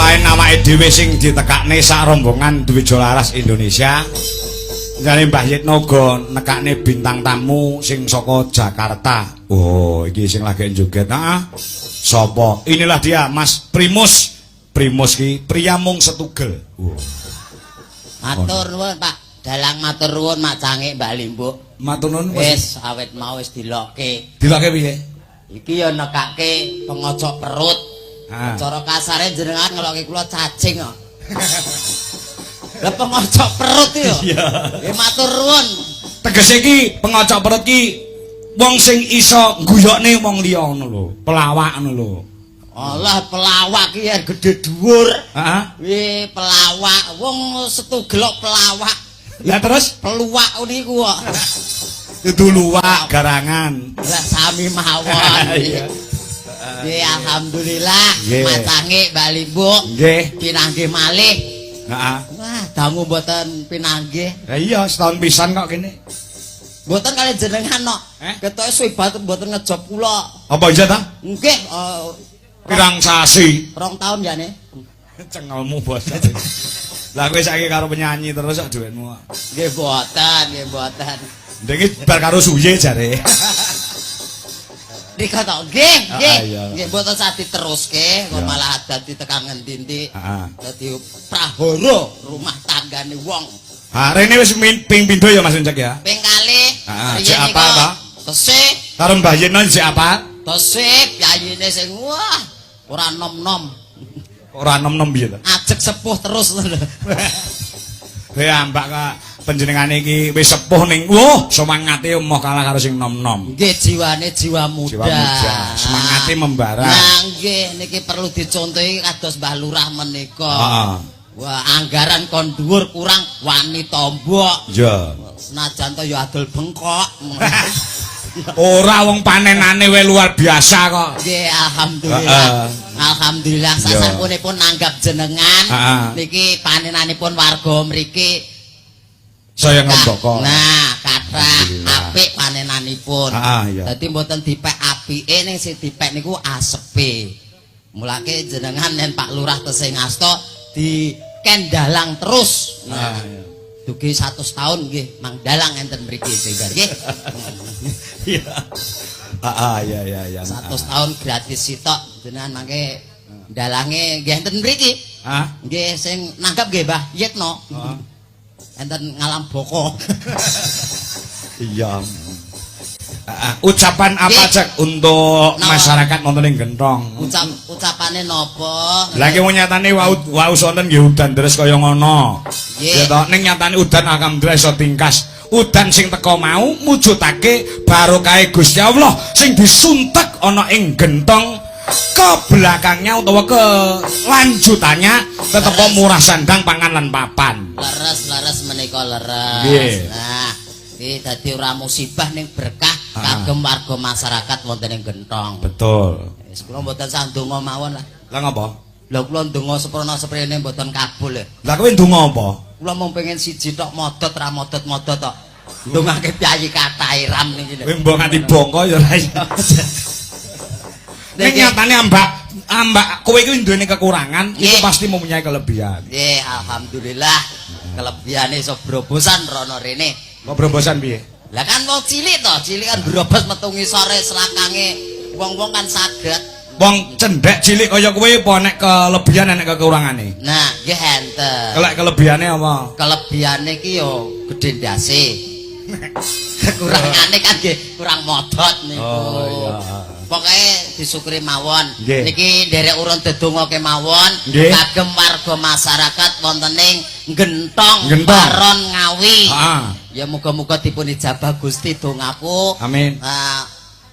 Selain awake dhewe sing ditekakne sak rombongan Dwijo Laras Indonesia, jane Mbah Yitno uga nekakne bintang tamu sing saka Jakarta. Oh, iki sing lagi joget. Heeh. Sapa? Inilah dia Mas Primus. Primus ki pria mung setugel. Oh. Matur nuwun, Pak. Dalang matur nuwun Mak Cangik Mbak Limbuk. Matur nuwun. Wis awet mau wis dilokke. Dilokke piye? Iki ya nekake pengocok perut. Ah. Cara kasare jenengan ngelokke kula cacing kok. Lah pengocok perut ya. Iya. Nggih matur nuwun. Tegese iki pengocok perut ki wong sing iso ngguyokne wong liya ngono lho, pelawak ngono lho. Alah pelawak ki yen gedhe dhuwur. Heeh. Wih, pelawak wong setugelok pelawak. Lah terus Peluwak niku kok. itu luwak garangan. Lah sami mawon. Iya. Nggih alhamdulillah Nggih. Mak Cangik Mbak Limbuk Nggih. pinanggih malih. Heeh. Wah, dangu mboten pinanggih. Lah iya setahun pisan kok kene. Mboten kali jenengan kok. Eh? Ketoke suwe banget mboten ngejob kula. Apa iya ta? Nggih, Pirang sasi. 2 tahun ya ne. Cengelmu bos. Lah kowe saiki karo penyanyi terus kok duitmu. Nggih mboten, nggih mboten. Ndek bar karo suye jare. Nika to, nggih, nggih. Ah, iya. Nggih mboten sah diteruske, kok Iya. malah dadi tekan ngendi-endi. Heeh. Dadi prahara rumah tanggane wong. Ha rene wis ping pindho ya Mas Uncek ya. Ping kalih. Ah, riyen jek apa, nika ta? Tesih, Karo Mbah Yitno jek apa? tesih piyayine sing wah ora nom-nom. Ora nom-nom piye ta? Ajeg sepuh terus lho. Kowe ambak kak panjenengane iki wis sepuh ning wah semangate emoh kalah karo sing nom-nom. Nggih jiwane jiwa muda. Jiwa muda, semangate membara. Nah nggih niki perlu dicontohi kados Mbah Lurah menika. Heeh. Wah, anggaran kon dhuwur kurang wani tombok. Iya. Senajan to ya adol bengkok. Ora wong panenane wae luar biasa kok. Nggih, alhamdulillah. Heeh. Alhamdulillah Iya. sasampunipun nanggap jenengan Heeh. niki panenanipun warga mriki Saya ngembaka. Nah, kathah Alhamdulillah. apik panenanipun. Heeh, iya. Dadi mboten dipek apike ning sing dipek niku asepe. Mulake jenengan yen Pak Lurah tesih ngasta dikendalang terus. Ah, Nah, iya. dugi 100 tahun nggih mang dalang enten mriki sing nggih. Iya. Heeh, iya iya iya. 100 tahun gratis sitok jenengan mangke dalange nggih enten mriki. Hah? Nggih sing nanggap nggih Mbah Yitno. Heeh. Enten ngalam boko. Iya. Ah, ucapan apa Nggih. Cek untuk Napa? masyarakat nonton ing Gentong? Ucapane napa? Lah iki wong nyatane wau wau sonten nggih udan deres kaya ngono. Nggih. Ya toh ning nyatane udan alhamdulillah iso tingkas. Udan sing teko mau mujudake barokahe Gusti Allah sing disuntek ana ing Gentong ke belakangnya utawa ke lanjutannya tetep Leres. murah sandang pangan lan papan. Leres leres menika leres. Nggih. Nah, iki dadi ora musibah ning berkah Ah. kagem warga masyarakat wonten ing Gentong. Betul. Wis kula mboten sah ndonga mawon lah. Lah ngapa? Lha kula ndonga seprana seprene mboten kabul ya. Lah kowe ndonga apa? Kula mung pengen siji tok modot ra modot-modot tok. Ndongake piyayi kathah ram niki lho. Kowe mbok nganti bongko ya ora iso. Ning Niki- nyatane ambak ambak kowe iki duweni kekurangan, itu Nggih. pasti mempunyai kelebihan. Nggih, alhamdulillah. Kelebihane iso brobosan rono rene. Kok brobosan piye? Lah kan wong cilik to, cilik kan brobos metu ngisore selakange wong-wong kan saged. Wong cendhek cilik kaya kowe apa nek kelebihan enek kekurangane? Nah, nggih enten. Kelek kelebihane apa? Kelebihane iki yo gedhe ndase. Kekurangane kan nggih kurang modot niku. Oh, iya. Pokoke disyukuri mawon. Nggih. Niki nderek urun dedonga kemawon Nggih. kagem warga masyarakat wonten ing Gentong, Gentong. Paron Ngawi. Heeh. Ya muga-muga dipun ijabah Gusti dongaku. Amin. Nah,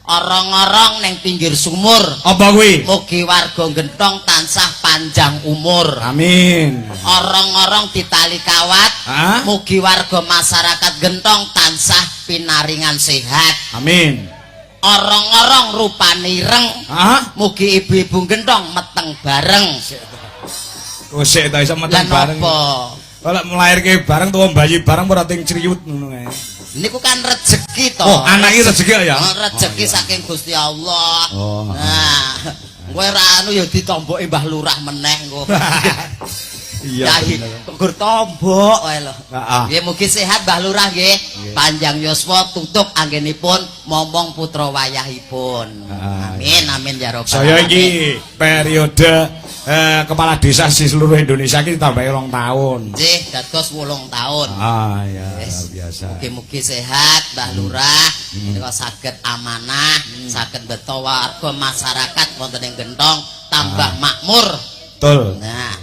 orong-orong ning pinggir sumur. Apa kuwi? Mugi warga Gentong tansah panjang umur. Amin. Orong-orong ditali kawat. Ah? Mugi warga masyarakat Gentong tansah pinaringan sehat. Amin. Orong-orong rupane ireng. Hah? Mugi ibu-ibu Gentong meteng bareng. Kok sik ta iso Lah meteng bareng. napa? Kalau melairke bareng tuwa bayi bareng ora ting criyut ngono kae. Niku kan rejeki to. Oh, anak iki rejeki ya? Oh, rejeki Oh, iya. saking Gusti Allah. Oh. Nah, kowe ora anu ya ditomboki Mbah Lurah meneh engko. Iya. Yai, Bener. kok gur tombok wae lho. Heeh. Nggih mugi sehat Mbah Lurah nggih. Panjang yuswa tutup anggenipun momong putra wayahipun. Heeh. Amin amin ya rabbal Saya alamin. iki periode kepala desa di seluruh Indonesia iki ditambahi 2 tahun. Nggih, dados 8 tahun. Ah ya, Yes. luar biasa. Mugi-mugi sehat Mbah Lurah, menika saged amanah, saged beto warga masyarakat wonten ing Gentong tambah makmur. Betul. Nah,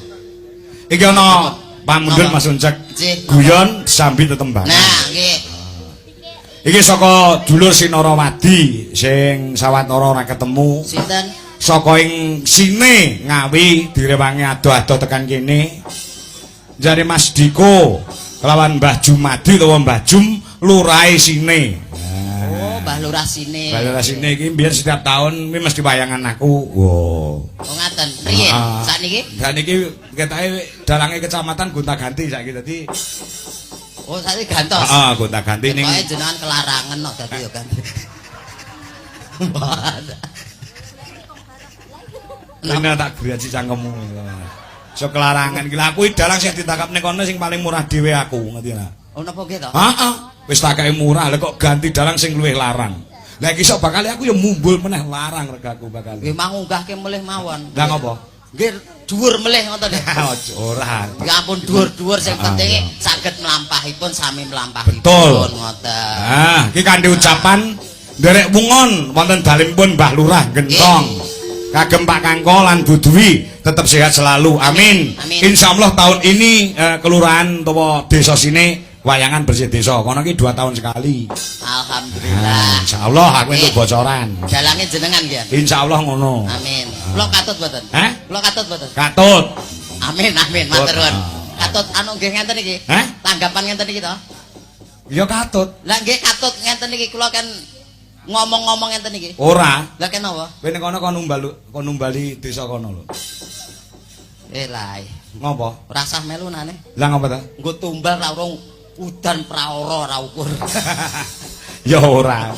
Iki ana pamundhut Napa? Mas Uncek. Nggih. Guyon sambi tetembangan. Nah, nggih. Iki saka dulur Sinarawadi sing sawetara ora ketemu. Sinten? Saka ing Sine Ngawi direwangi adoh-adoh tekan kene. Jare Mas Diko kelawan Mbah Jumadi utawa Mbah Jum lurahe Sine. Oh, Mbah Lurah Sine. Mbah Lurah Sine iki mbiyen setiap tahun kuwi mesti wayangan aku. Wow. Oh, ngaten. Riyen Ah. sakniki? Sakniki ketoke dalange kecamatan gonta-ganti saiki dadi Oh, saiki gantos. heeh gonta-ganti ning Pokoke jenengan kelarangan kok dadi ya ganti. Rene tak graji cangkemmu. So kelarangan iki. Lah aku iki dalang sing ditangkap ning kono sing paling murah dhewe aku, ngerti lah. Oh, napa nggih to? Heeh. Wis tak kei murah, lha kok ganti dalang sing luwih larang. Lah iki sok bakal aku ya mumbul meneh larang regaku bakal. Nggih mangunggahke melih mawon. Lah ngopo? Nggih dhuwur melih ngoten lho. Aja ora. Ya ampun dhuwur-dhuwur sing Ah, penting iya. saged mlampahipun sami mlampahipun Betul. ngoten. Ah, iki kanthi ucapan nderek wungon wonten dalemipun Mbah Lurah Gentong. Kagem Pak Kangko lan Bu Dwi tetep sehat selalu. Amin. Amin. Insyaallah tahun ini kelurahan utawa desa sini wayangan bersih desa. Kono iki 2 tahun sekali. Alhamdulillah. Nah, insyaallah aku entuk bocoran. Dalange jenengan nggih. Insyaallah ngono. Amin. Kula katut mboten? Hah? Kula katut mboten? Katut. Amin amin matur nuwun. Ah. Katut anu nggih ngenten iki. Hah? Tanggapan ngenten iki to? Ya katut. Lah nggih katut ngenten iki kula kan ngomong-ngomong ngenten iki. Ora. Lah kenapa? Kowe ning kono kon numbal kon numbali desa kono lho. Eh lae. Ngopo? Ora sah melu nane. Lah ngopo ta? Nggo tumbal ra urung udan praara ora ukur. Ya ora.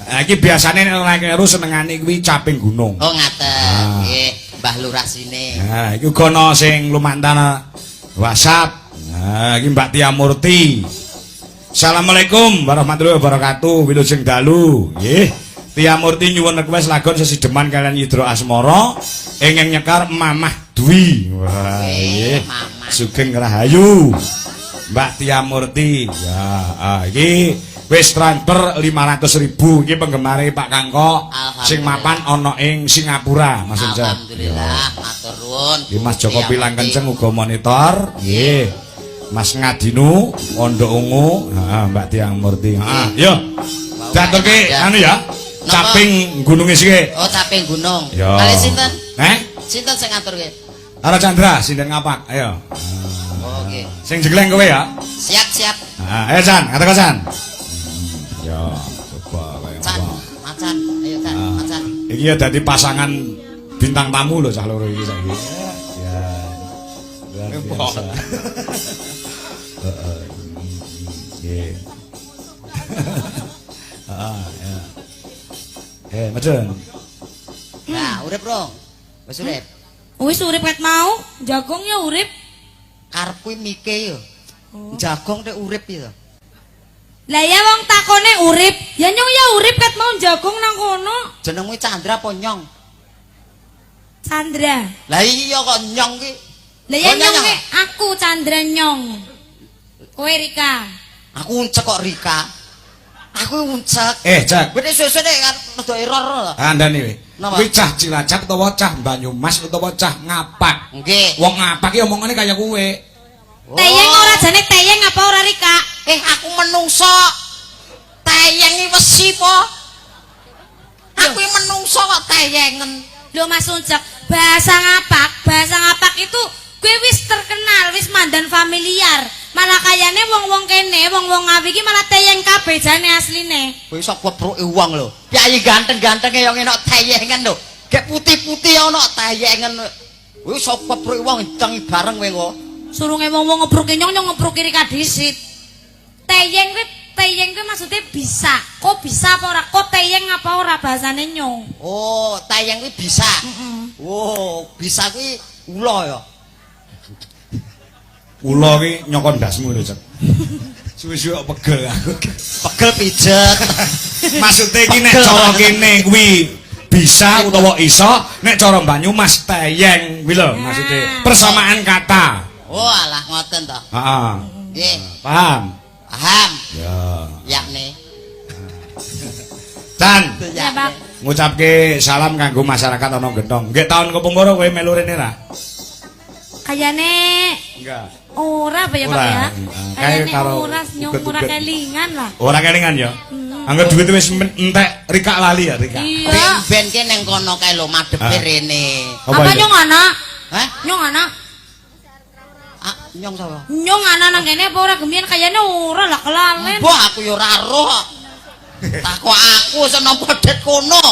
Nah, iki biasane nek ora kleru senengane kuwi caping gunung. Oh ngaten. Ah. Nggih, Mbah Lurah sine. Nah, iki uga ana sing lumantar WhatsApp. Nah, iki Mbak Tia Murti. Assalamualaikum warahmatullahi wabarakatuh. Wilujeng dalu. Nggih. Tia Murti nyuwun request lagon sesideman kalian Yidro Asmara ingkang nyekar Mamah Dwi. Wah, nggih. Mamah. Sugeng Rahayu. Mbak Tia Murti. Ya, ah, iki wis transfer 500.000 iki penggemare Pak Kangko sing mapan ana ing Singapura, Mas Uncek. Alhamdulillah, matur nuwun. Iki Mas Joko Tia Pilang Murti. Kenceng uga monitor. Nggih. Mas Ngadinu, Pondok Ungu, heeh Mbak Tiang Murti. Heeh, yo. Diaturke anu ya. Caping gununge sithik. Oh, caping gunung. Yo. Kali sinten? Eh? Sinten sing ngaturke? Ara Chandra, sinden ngapak. Ayo. Oh, nggih. Sing jegleng kowe ya. Siap, siap. Heeh, ayo Chan, kata Chan. Yo, coba kaya Chan, apa. macan. Ayo Chan, Ah. macan. Iki ya dadi pasangan bintang tamu lho cah loro iki saiki. Ya. Luar biasa. Heeh. Nggih. Heeh, ya. Macen. Nah, urip rong. Wis urip. Wis urip ket mau, jagong ya urip. Karep kuwi mike yo. Jagong tek urip ya. Lah ya wong takone urip, ya nyong ya urip ket mau jagong nang kono. Jenengmu Chandra apa Nyong? Chandra. Lah iya kok Nyong ki. Lah ya Oh, nyong Nyong. ki aku Chandra nyong. Kowe Rika. Aku uncek kok Rika. Aku uncek. Cak. Kowe nek suwe-suwe nek kan rada error lho. Kandhane kowe. Napa? Kuwi cah Cilacap utawa cah Banyumas utawa cah Ngapak. Nggih. Wong Ngapak ki omongane kaya kowe. Oh. Teyeng ora jane teyeng apa ora Rika? Aku menungso. Teyeng iki wesi po. Aku iki menungso kok teyengen. Lho Mas Uncek, bahasa ngapak itu gue wis terkenal, wis mandan familiar. Malah kayane wong-wong kene, wong-wong Ngawi iki malah teyeng kabeh jane asline. Kowe iso kepruki wong lho. Piyayi ganteng-gantenge yo ngene teyengen lho. Gek putih-putih ono teyengen. Kowe iso kepruki wong ndang bareng kowe engko. Surunge wong-wong ngepruki nyong, nyong ngepruki Rika disit. Teyeng kuwi teyeng kuwi maksudnya bisa. Kok bisa apa ora? Kok teyeng apa ora bahasane nyong? Oh, teyeng kuwi bisa. Heeh. Oh, bisa kuwi ula ya. Ula ki nyokon ndasmu lho, Cek. Suwe-suwe kok pegel aku. Pegel pijet. Maksude iki nek Pegel. cara kene kuwi bisa utawa iso, nek cara Banyumas teyeng kuwi lho maksude. Persamaan kata. Oh, alah ngoten to. Heeh. Nggih, Paham? paham. Ya. Yakne. Dan Ya, Pak. ngucapke salam kanggo masyarakat ana Gentong. Nggih tahun kepungkur kowe melu rene ra? Kayane Enggak. ora apa ya, Pak Ora. ya? Heeh. Kayane Kae karo ora nyong ora uget-uget. kelingan lah. Ora kelingan ya. Angger duit wis entek Rika lali ya Rika. Iya. Ben ki ning kono kae lho madhepe Ah. rene. Apa itu? nyong ana? Hah? Nyong ana? Ah, nyong sapa? Nyong ana nang kene apa ora gemiyen kayane ora lah kelalen. Mbah aku ya ora roh. Takok aku iso nampa det kono.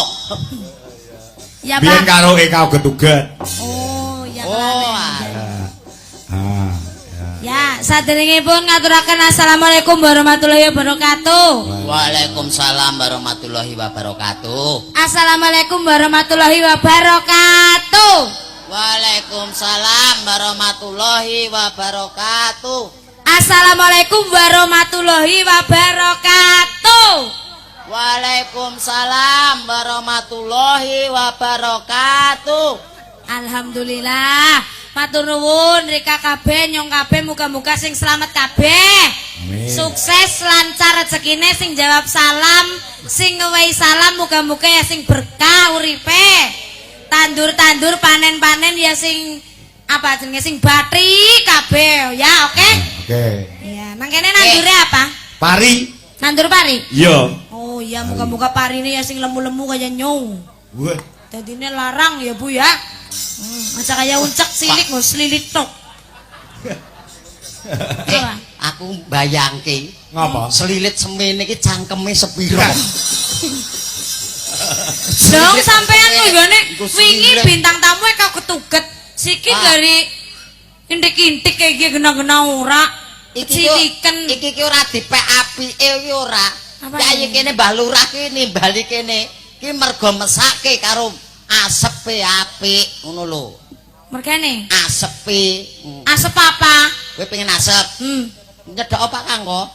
Ya, Biyen Pak. karo Eka uget-uget. Oh, ya Oh, kelalen. alah. Ah, ya. Ya, saderengipun ngaturaken assalamualaikum warahmatullahi wabarakatuh. Waalaikumsalam warahmatullahi wabarakatuh. Assalamualaikum warahmatullahi wabarakatuh. Waalaikumsalam warahmatullahi wabarakatuh. Assalamualaikum warahmatullahi wabarakatuh. Waalaikumsalam warahmatullahi wabarakatuh. Alhamdulillah. Matur nuwun Rika kabeh nyong kabeh muga-muga sing selamat kabeh. Amin. Sukses lancar rezekine sing jawab salam, sing ngewehi salam muga-muga ya sing berkah uripe. Tandur-tandur panen-panen ya sing apa jenenge sing bathi kabeh ya, oke? Oke. Iya, nang kene nandure apa? Pari. Nandur pari. Iya. Oh iya, muga-muga parine ya sing lemu-lemu kaya nyong. Wah. Dadine larang ya Bu ya. Aja kaya uncek silik nggo slilit tok. Eh, aku bayangke Ngapa? selilit semene iki cangkeme sepiro. Dong sampean lho nggone Nggo wingi selilit. bintang tamu e kau ketuget. Siki Ah. dari intik-intik kayak gini gena-gena ora. Ciliken. Iki ki ora dipek apike iki ora. Apa Yayi ini? kene Mbah Lurah ki nimbali kene. Ki mergo mesake karo asepe apik ngono lho. Mergane. Asepe. Asep apa? Kowe pengen asep. Nyedok apa Kang kok?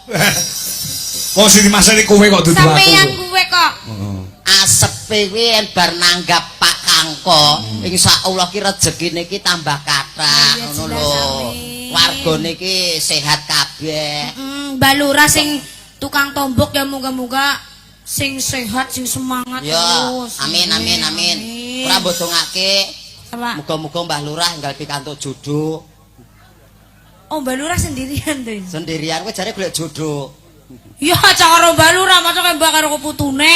Kok sing dimasani kowe kok dudu aku. Sampeyan kuwe kok. Heeh. Asepe kuwi yen bar nanggap Pak Kangko, insyaallah ki rezekine ki tambah kathah Iya, ngono jelas, lho. amin. Wargane ki sehat kabeh. Mbak Lurah sing tukang tombok ya muga-muga sing sehat, sing semangat Ya, terus. amin amin amin. Ora mbok dongake. Apa? Muga-muga Mbah Lurah enggal pikantuk jodoh. Oh, Mbak Lurah sendirian tuh. Sendirian kowe jare golek jodoh. Ya, aja karo Mbak Lurah, masa kayak mbak karo putune.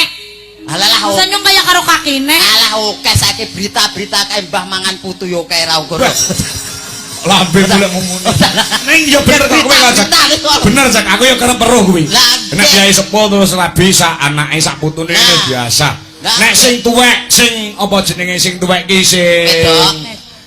Alah lah. Masa nyong kaya karo kakine. Alah oke saiki berita-berita kae mbah mangan putu yo kae ra ukur. Lambe golek ngomong. Ning ya bener kok kowe kok, Cak. Bener Cak, aku ya kerep weruh kuwi. Lah, Nek kiai sepuh terus rabi sak anake sak putune Nah. ini biasa. Nah. Nek sing tuwek sing apa jenenge sing tuwek ki sing Wedok.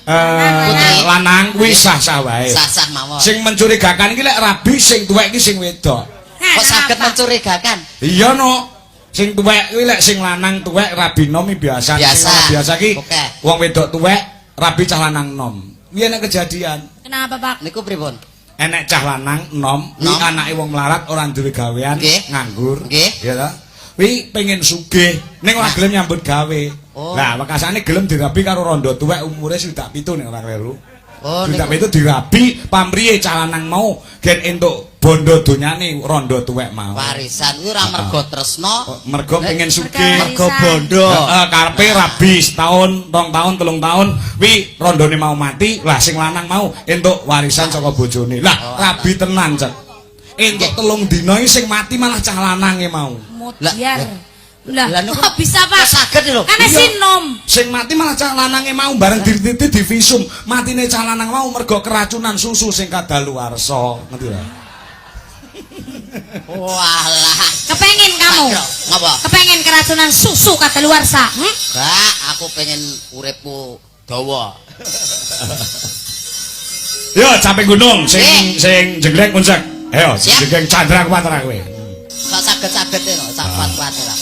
eh lanang kuwi sah-sah wae. Sah-sah mawon. Sing mencurigakan iki lek rabi sing tuwek ki sing wedok. Kok saged mencurigakan? Iya no. Sing tuwek kuwi lek sing lanang tuwek rabi nom iki biasa. Biasa. Sing ora biasa ki Oke. wong wedok tuwek rabi cah lanang nom. Kuwi enek kejadian. Kenapa, Pak? Niku pripun? Enek cah lanang nom, kuwi Nom. anake wong melarat ora duwe gawean, Nggih. nganggur. Nggih. Ya ta? Kuwi pengen sugih, ning ora Nah. gelem nyambut gawe. Oh. Lah, wekasane gelem dirabi karo rondo tuwek umure 67 nek ora kleru. Oh, Swidak niku. pitu dirabi pamriye cah lanang mau gen entuk bondo donyane rondo tuwek mau. Warisan kuwi ora mergo tresno, Oh, Mergo pengen sugih. mergo bondo. Heeh, karepe rabi setahun, rong tahun, telung tahun, wi rondone mau mati, lah sing lanang mau entuk warisan saka bojone. Lah, Oh, rabi tenan, Cek. Entuk telung dina iki sing mati malah cah lanange mau. Modiar. Lah, Lah, niku- kok bisa, Pak? Kok saged lho? Kan Iya. sinom. Sing mati malah cah lanange mau bareng dititi di visum. Matine cah lanang mau mergo keracunan susu sing kadaluwarsa. Ngerti ora? Walah. Kepengen kamu? Ngapa? Kepengen keracunan susu kadaluwarsa? Hmm? Gak, aku pengen uripku dawa. Yo, capek gunung sing Nggih. sing jengleng unsek. Ayo, sing Siap. jengleng Chandra kuwatara kowe. saged e no, sak kuat-kuate lah.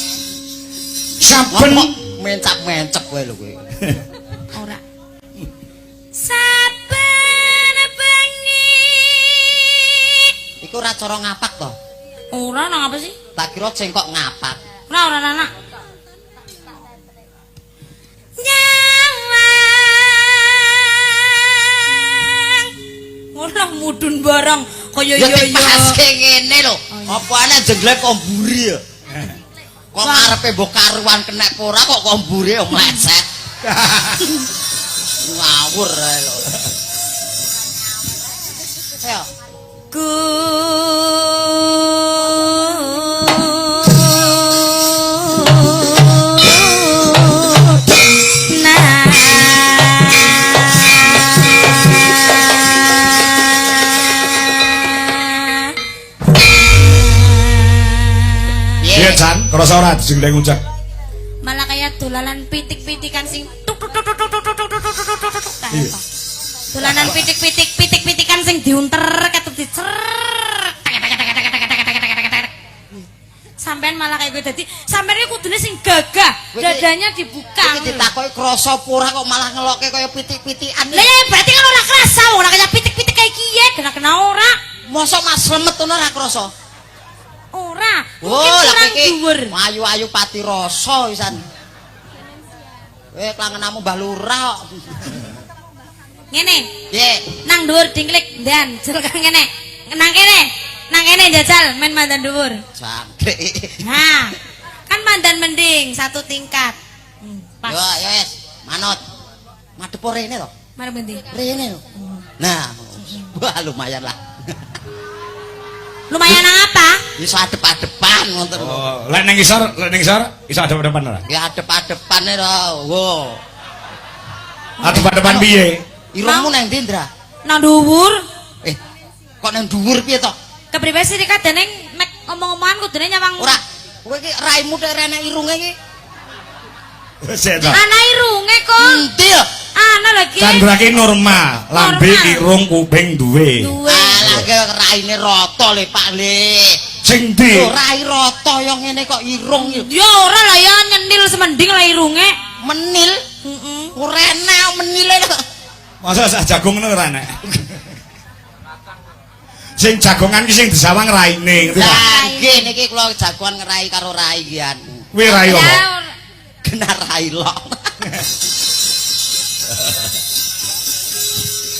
Saben mencap-mencep kowe lho kowe. Ora. Saben bengi. Iku ora cara ngapak to? Ora nang apa sih? Tak kira cengkok ngapak. Ora ora anak. Nyawang. Ora mudun barang kaya Ya yo yo. dipaske ngene lho. Apa ana jenglek kok mburi ya? Kok ngarepe mbok karuan kenek apa ora kok kok mburi ya mlecet. Ngawur ae lho. Ayo. Ku Piye Chan? Krasa ora jengleng ucek? Malah kayak dolanan pitik-pitikan sing tuk tuk tuk tuk tuk tuk tuk tuk tuk tuk tuk tuk kayak apa? Dolanan pitik-pitik pitik-pitikan sing diunter ketep dicer. Sampean malah kayak gue dadi sampean iki kudune sing gagah, dadanya dibuka. Iki ditakoki krasa apa ora kok malah ngelokke kaya pitik-pitikan. Lah ya berarti kan ora kerasa wong ora kaya pitik-pitik kayak kiye, kena-kena ora. Mosok Mas Slemet ngono ora krasa? Ora. Oh, Mungkin lah kurang iki dhuwur. Ayu-ayu pati rasa wisan. Klangenamu Mbah Lurah kok. Ngene, Piye? nang dhuwur dingklik ndan, jel kang ngene. Nang kene. Nang kene jajal main mandan dhuwur. Jangkrik. Nah, kan mandan mending satu tingkat. Pas. Yo, yo wis, manut. Madhep rene to? Mari mending. Rene lho. Nah, wah lumayan lah. Lumayan nang apa? Iso adep-adepan ngoten lho. Oh, lek ning isor, lek ning isor iso adep-adepan ora? Ya adep-adepan e to. Wo. Adep-adepan piye? Irungmu nang ndi, Ndra? Nang dhuwur. Kok nang dhuwur piye to? Kepriwe sih Rika deneng mek omong-omongan kudune nyawang. Ora, kowe iki raimu tek rene irunge iki. Sik to. Ana irunge kok. Endi ya? Ana lagi. Chandra ki normal, lambe irung kuping duwe. Duwe. Alah ki raine rata le Pak le. Sing ndi? Lho rai rata yo ngene kok irung iki. Ya ora lah ya nyenil semending lah irunge. Menil. Heeh. Ora enak menile lho. Masa sak jagung ngono ora enak. Sing jagongan ki sing disawang raine, ngerti ta? Lah nggih niki kula jagoan ngerai karo rai kian. Kuwi rai Ya apa? ora. Kena rai lok.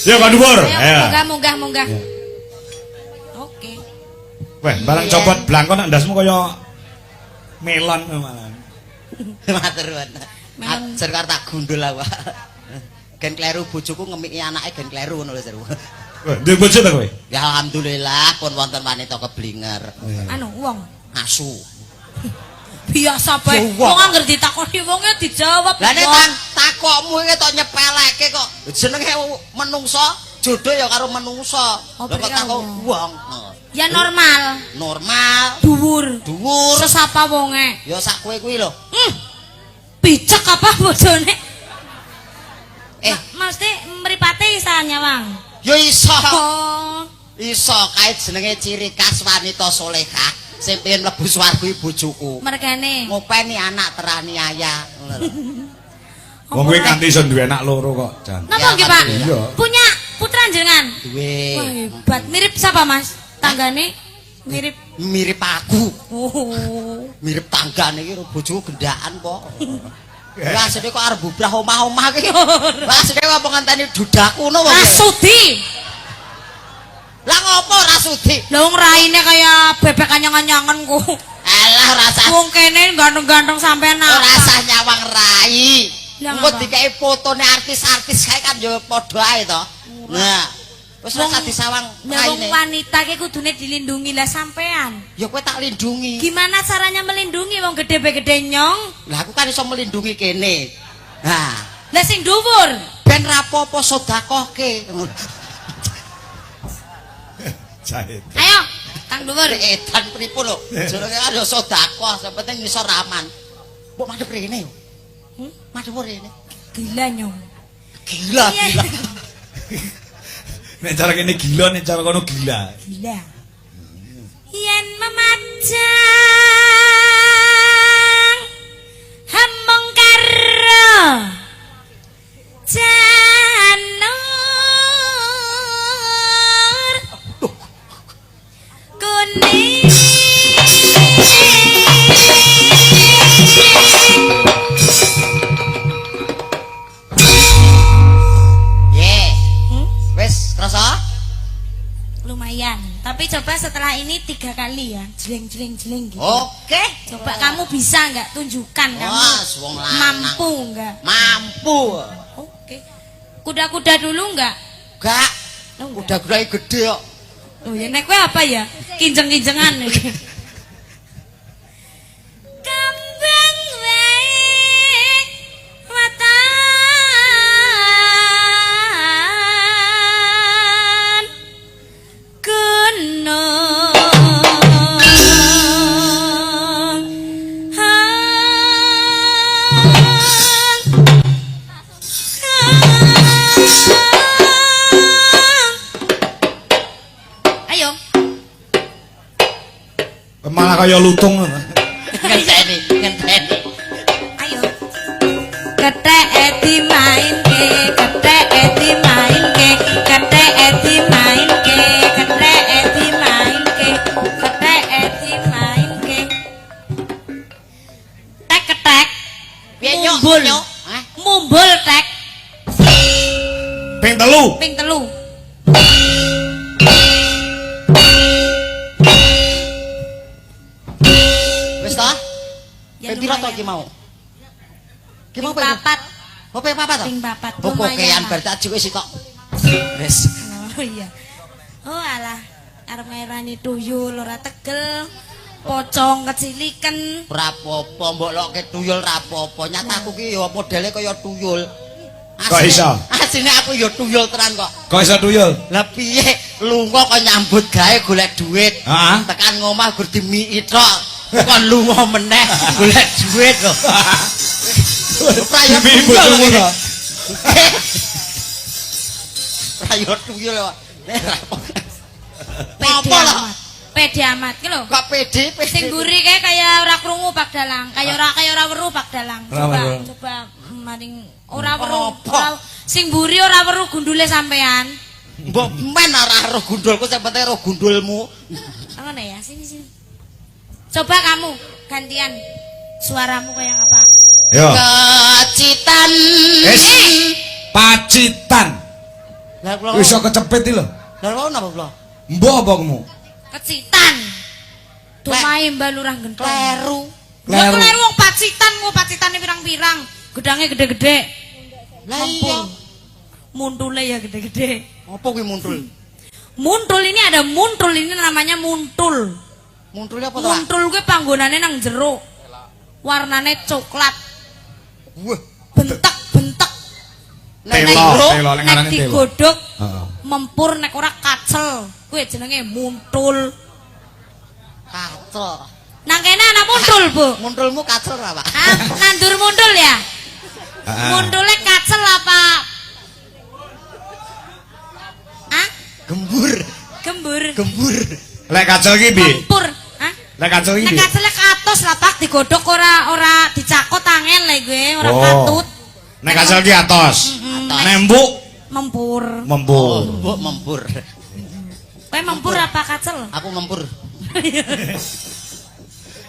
Ya kok dhuwur. Ayo Ayo. munggah munggah munggah. Oke. Weh, barang copot blangkon nek ndasmu kaya melon malah. Matur nuwun. Melon. Ajar karo tak gundul aku. Gen kleru bojoku ngemiki anake gen kleru ngono lho seru. Weh, duwe bojo ta kowe? Ya alhamdulillah pun wonten wanita keblinger. Anu wong Asu. biasa bae. Ya, wong. Wong angger ditakoni wonge dijawab. Lah nek wong. takokmu iki tok nyepeleke kok. Jenenge menungso, jodoh ya karo menungso. Oh, Lah kok berarti takok wong. wong. Ya normal, Normal, dhuwur. dhuwur. Sesapa wonge. Ya sak kowe kuwi lho. Picek apa bojone? Eh, Mesti mripate isa nyawang. ya iso. Oh. Iso kae jenenge ciri khas wanita solehah sing pengen mlebu swarga iki bojoku. Mergane. Ngopeni anak teraniaya. Ngono lho. Wong kowe kanthi iso duwe anak loro kok, Jan. Napa nggih, Pak? Iya. Punya putra jenengan? Duwe. Wah, hebat. Mirip siapa, Mas? Tanggane mirip. Mirip aku. Oh. Mirip tanggane iki bojoku gendaan kok. Lah asline kok arep bubrah omah-omah iki. Lah asline kok apa ngenteni dudaku ngono wae. Rasudi. Lah ngopo ora sudi? Lah wong raine kaya bebek anyang-anyangan kok. Alah ora usah Wong kene ganteng-ganteng sampean ora apa? usah nyawang rai. Lah Engko ngapa? dikeki fotone artis-artis kae kan ya padha ae to. Nah, wis ora usah disawang Lah wong raine. wanita ki kudune dilindungi lah sampean. Ya kowe tak lindungi. Gimana caranya melindungi wong gede be gede nyong? Lah aku kan iso melindungi kene. Nah, Lah sing dhuwur. ben rapopo sedekahke. Jahit. Ayo, kang dhuwur. Edan pripun lho? Jenenge kan ya sedekah, sing penting iso raman. Mbok madhep rene yo. Madhep rene. Gila nyong. Gila, Iya. gila. Nek cara kene gila, nek cara kono gila. Gila. Yen memajang Ayo. Janur kuning. Ye. Wis krasa? Lumayan. Tapi coba setelah ini 3 kali ya. Jleng jleng jleng gitu. Oke. Coba kamu bisa nggak tunjukkan kamu Wah, wong lanang. mampu nggak? Mampu. Oke. Kuda-kuda dulu nggak? Gak. Oh, enggak. Kuda-kuda gede kok. Oh ya nek kowe apa ya? Kinjeng-kinjengan. Kambang wae watan gunung Ayo. Malah kaya lutung. Ngenteni, ngenteni. Ayo. Kethek dimainke, kethek dimainke, kethek dimainke, kethek dimainke, kethek dimainke. Tek ketek. Piye nyok? Mumbul. Nyok? Hah? Mumbul tek Ping 3. ping 3. Wis ta? Ya, Ping piro to lumayan. iki mau? Ki mau Ping papat. Oh, ping papat to? Ping papat. Oh, Lumayan kokean lah. bar tak juke sitok. Wis. Oh iya. Oh alah, arep ngairani tuyul ora tegel. Pocong keciliken. Ora apa-apa, mbok lokke tuyul ora apa-apa. Nyata aku ki ya modele kaya tuyul. Kok iso? Asline aku ya tuyul tenan kok. Kok iso tuyul? Lah piye lunga kok nyambut gawe golek duit. Heeh. Tekan ngomah gur dimiki tok. Kon lunga meneh golek duit lho. Ora ya Dimiki tuyul bojomu kok. to? Ora ya tuyul kok. Nek ora apa. Pede Apa lah? amat. Pede amat ki lho. Kok pede pede. Sing mburi kae kaya ora krungu Pak Dalang, kaya ora weruh Pak Dalang. Ora Coba weruh. coba maring ora weruh. Apa? Sing mburi ora weruh gundule sampean. Mbok men ora roh gundulku sing penting roh gundulmu. Ngono ya, sini sini. Coba kamu gantian suaramu kayak apa? Yo. Kecitan. Wis. Pacitan. Lah kula Iso kecepit iki lho. Lah kula napa kula? Mbok apa kamu? Kecitan. Domahe Mbah Lurah Gentong. Kleru. Kleru. Kleru. Kleru wong Pacitan, kok Pacitane pirang-pirang. Gedange gede-gede. Lah iya. Muntule ya gede-gede. Apa kuwi muntul? Muntul ini ada muntul ini namanya muntul. Muntulnya apa to, Pak? Muntul kuwi panggonane nang jero. Warnane coklat, Wah, bentek-bentek. nek Telo, jero, telo lek Nek ngarani telo. digodhog Heeh. mempur nek ora kacel. Kuwi jenenge muntul. Kacel. Nang kene ana muntul, Bu. Muntulmu kacel ora, Pak? Ah, nandur muntul ya? Heeh. Muntulnya kacel apa? Ah, Gembur, gembur. gembur. Lek kacel iki piye? Mempur. Hah? Lek kacel iki Nek piye? kacele katos lah Pak, digodhog ora ora dicakot angel lek gue, ora Oh. katut. Nek kacel iki atos. Atos. Nek mbuk Mempur. mempur. Oh, mbok mempur. Kowe mempur apa kacel? Aku mempur.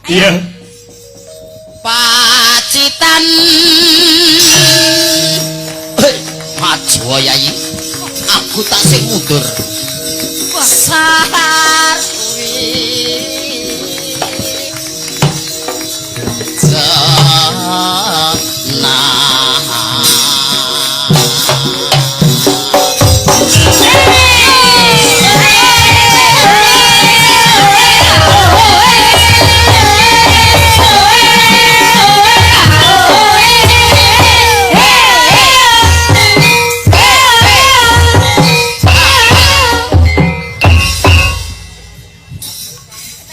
Iya. Pacitan. Hei, maju yai. Aku tak sing mundur. Wah, Sarwi.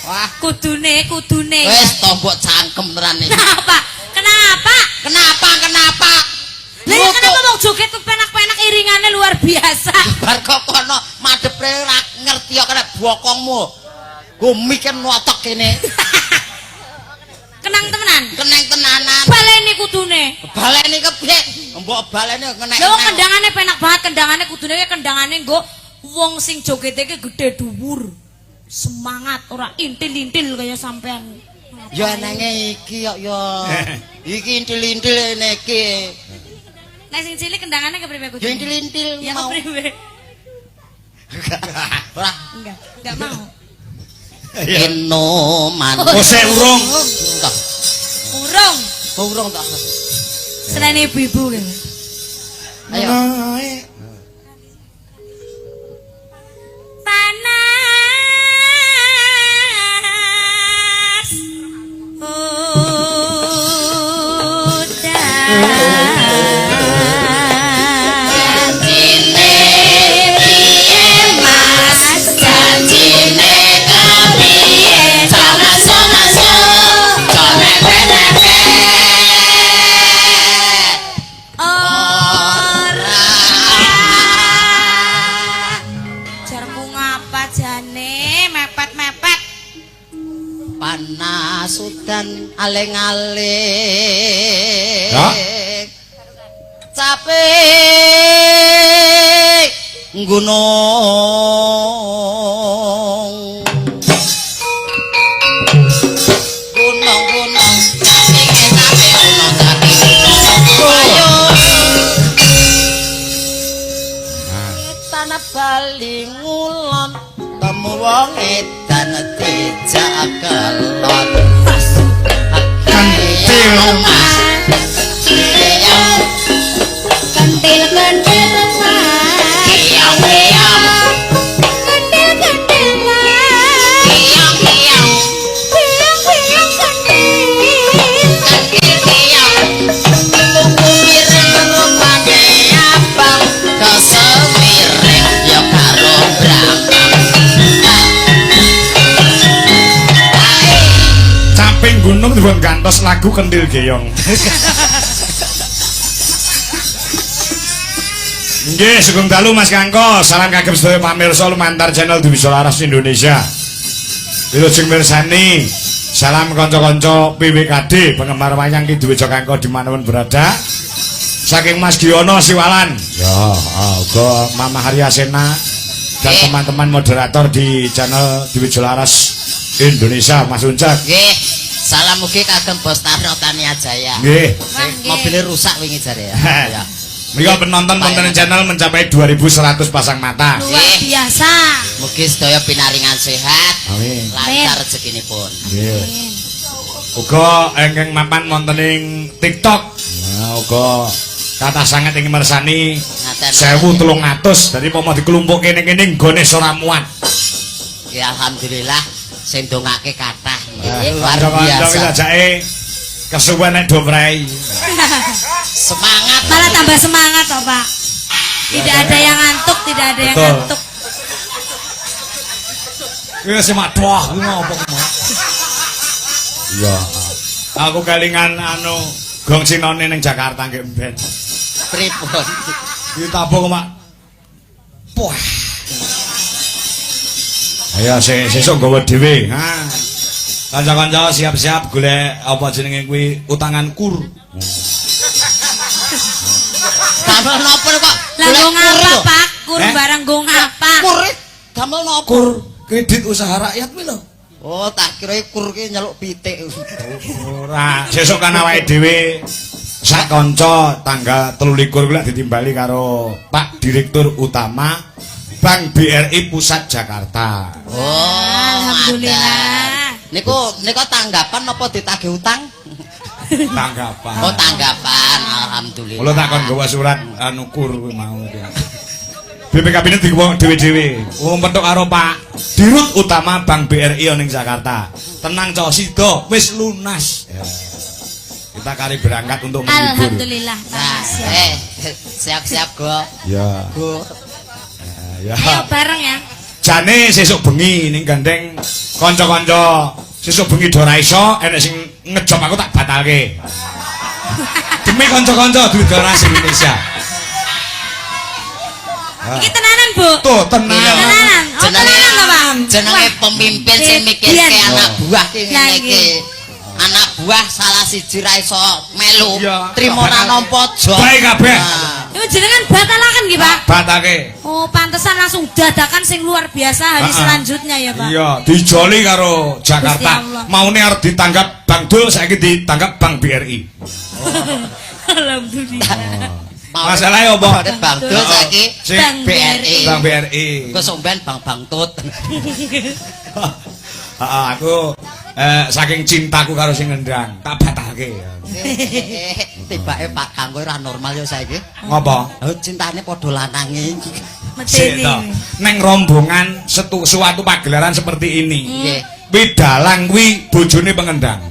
Wah, Kudune, kudune. wis tombok cangkem tenan iki. Kenapa? Kenapa? Kenapa? Kenapa? Lah ya kenapa wong joget tuh penak-penak iringannya luar biasa. Bar kok kono madhep ora ngerti kok kena bokongmu. Go mikir notok kene. Kenang temenan. tenanan. Keneng tenanan. Baleni kudune. Baleni kepiye? Mbok baleni kenek. Lha wong kendangane penak banget, kendangane kudune ki kendangane nggo wong sing jogete ki gedhe dhuwur. Semangat ora intil-intil kaya sampean. Ya enenge iki kok ya. Iki intil-intil ngene iki. Nek sing cilik kendangane kepriwe kudune? Ya intil-intil Ya mau. kepriwe? Ora Enggak mau. enoman. Oh, sik urung. Toh, Urung. urung toh. Selain ibu-ibu kan. Ayo. Panas udan. Janjine piye Mas? Janjine kepiye? Sama-sama conek-conek. Ora. Jarmu ngapa jane mepet-mepet. Panas udan aling-aling. Ya. Capek gunung. Gunung-gunung capek capek gunung capek gunung. Ayo. Tanah Bali ngulon temu wong edan dijak kelon. Kentil. Mas. Kiyong Kentil-kentil mas. kiyong kiyong Kentil-kentil mas. kiyong kiyong Piyong-piyong kentil. kentil kiyong. Tuku piring rupane abang kesemiring ya karo brambang. Ae. Caping gunung dipun gantos lagu Kendil Geyong. Nggih, sugeng dalu Mas Kangko. Salam kagem sedaya pamirsa lumantar channel Dwi Solaras Indonesia. Wilujeng mirsani. Salam kanca-kanca PWKD penggemar wayang Ki Dwijo Kangko dimanapun berada. Saking Mas Giono Siwalan. Ya, uga Mama Haryasena dan teman-teman moderator di channel Dwi Solaras Indonesia, Mas Uncek. Nggih, salam ugi kagem Bos Tarno Tania Jaya. Nggih. Wah, nggih. Mobilnya rusak wingi jare ya. Ya. Menika penonton konten channel mencapai 2100 pasang mata. Luar biasa. Mugi sedaya pinaringan sehat, Amin. lancar rezekinipun. Nggih. Uga ingkang mapan wonten ing TikTok. Nah, uga kathah sanget ing mirsani Ngaten. 1300. Dadi pomo diklumpukke ning kene nggone ora muat. Ya alhamdulillah sing ndongake kathah. Luar Kanca-kanca ki biasa. sajake kesuwen nek do prei. Semangat. Malah tambah semangat toh, Pak. Tidak ada yang ngantuk, tidak ada yang Betul. ngantuk. Kuwi sing madoh kuwi ngopo kuwi. Iya. Aku kelingan anu gong sinone ning Jakarta nggih mben. Pripun? Ditabuh kok, Mak. Wah. Ayo sesuk nggawa dhewe. Ha. Kanca-kanca siap-siap golek apa jenenge kuwi utangan kur. Damel napa kok? Lah Golek nggo kur ngapa, lho. Pak? Kur Eh? barang nggo ngapa? Kur damel napa? Kur kredit usaha rakyat kuwi lho. Oh, tak kira kur ki nyeluk pitik. Ora, sesuk kan awake dhewe sak kanca tanggal 23 kuwi lak ditimbali karo Pak Direktur Utama Bank BRI Pusat Jakarta. Oh, Alhamdulillah. ngaten. Niku niku tanggapan apa ditagih utang? Tanggapan. Oh, tanggapan. Alhamdulillah. Mula tak kon nggawa surat anu kur kuwi mau. BPKB ini digawa dhewe-dhewe. Wong petuk karo Pak Dirut Utama Bank BRI ning Jakarta. Tenang cok sida wis lunas. Ya. Kita kari berangkat untuk menghibur. Alhamdulillah. Nah, Siap. siap-siap go. Ya. Go. Ya. Ayo bareng ya. Jane sesuk bengi ning gandeng kanca-kanca sesuk bengi do ora iso enek sing ngejob aku tak batalke. Demi kanca-kanca duwe Laras Indonesia. Iki tenanan, Bu. Tuh tenang. Tenanan. Oh, tenanan lho, Pak. Jenenge Wah. pemimpin sing mikirke Biyen. anak buah ki Lah, ngene iki. nggih. Anak buah salah siji ra iso melu. Iya. Trimo ra nampa jog. Bae kabeh. Nah. Iku jenengan batalaken nggih, Pak? Batake. Oh, pantesan langsung dadakan sing luar biasa hari Ha-ha. selanjutnya ya, Pak. Iya, dijoli karo Gusti Jakarta. Allah. Maune arep ditanggap Bang Dul, saiki ditanggap Bank BRI. Alhamdulillah. Masalahnya apa? Maune Bang Dul saiki Sing Bank BRI. Bank BRI. Engko somben Bang Bang Tut. Heeh, aku saking cintaku karo sing ngendang, tak batalke. Tibake Pak Kangko ora normal ya saiki. Ngopo? Oh, cintane padha lanange. Sik Medeni. to. Neng rombongan suatu pagelaran seperti ini. Nggih. Kuwi dalang kuwi bojone pengendang.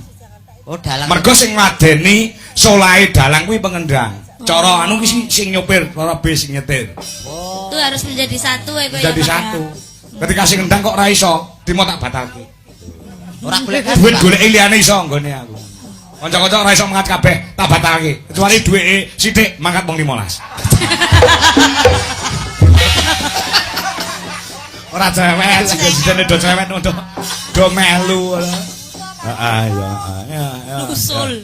Oh, dalang. Mergo sing ngladeni solahe dalang kuwi pengendang. Cara anu kuwi sing nyopir, cara bis sing nyetir. Oh. Itu harus menjadi satu ya, Pak. Jadi ya, Pak, ya? satu. Ketika sing ngendang kok ora iso, trimo tak batalke. Ora golek kan. Duit Pak? goleki liyane iso nggone aku. Kanca-kanca ora iso mangkat kabeh, tak batalke. Kecuali duweke sithik mangkat wong 15. Ora cewek, sing jane do cewek do melu. Heeh, ya, ya, ya. Usul.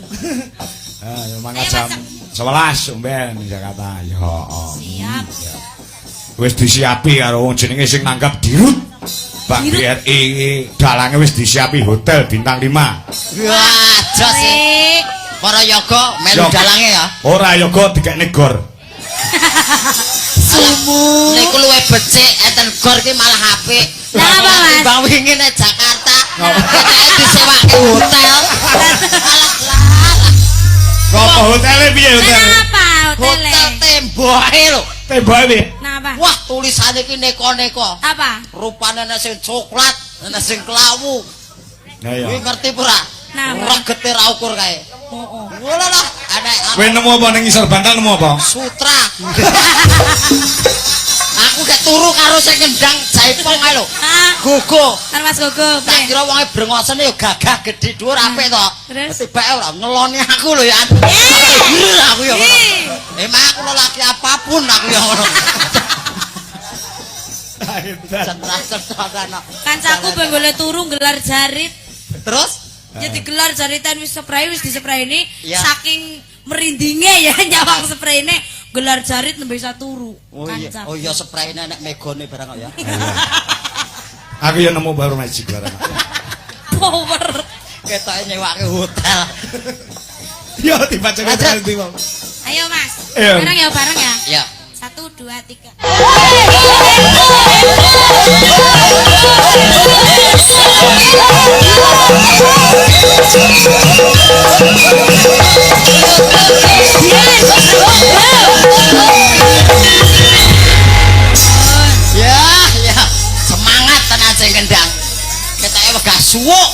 Ah, ya mangkat Ayo, jam Mas. 11 umben ning Jakarta. Ya. Siap. Wis disiapi karo wong jenenge sing nanggap dirut. Bank Dirut. BRI iki dalange wis disiapi hotel bintang 5. Wah, jos e. Sik. Para yoga melu Yoga. dalange ya. Ora yoga dikekne gor. Sumu. Niku luwih becik enten gor ki malah apik. Lah apa, Mas? Bang wingi nek Jakarta, ketake disewake hotel. Alah lah. Apa hotele piye hotel? Kenapa hotele? Hotel temboke lho. Temboke piye? Kenapa? Wah, tulisane ki neko-neko. Apa? Rupane ana sing coklat, ana sing klawu. Lah iya. Kuwi ngerti apa ora? Napa? Regete ra ukur kae. Oh, oh. Ngono lah, ana Kowe nemu apa ning ngisor bantal nemu apa? sutra. Aku gak turu karo sing ngendang jaipong kae lho. Ah, Gogo. kan Mas Gogo. Tak kira wonge brengosene ya gagah gedhe dhuwur apik to. Terus? Tibake ora ngeloni aku lho ya. Eh! Aku ya ngono. Ih. Emang aku lelaki apapun aku ya ngono. Cetra-cetra Kancaku ben golek turu gelar jarit. Terus Ya digelar jaritan wis spray wis dispraini Iya. saking merindinge ya nyawang spraine gelar jarit nembe isa turu. Oh iya, Kancaku. oh iya sprayne nek megone barang kok ya. Aku ya nemu baru magic barang. Power. Ketoke nyewake hotel. Ya dibacane Lanjut. nanti wong. Ayo Mas. Iya. Bareng ya, bareng ya. Ya. 1 2 3. Ya, ya. Semangat tenan sing kendang. Ketoke wegah suwuk.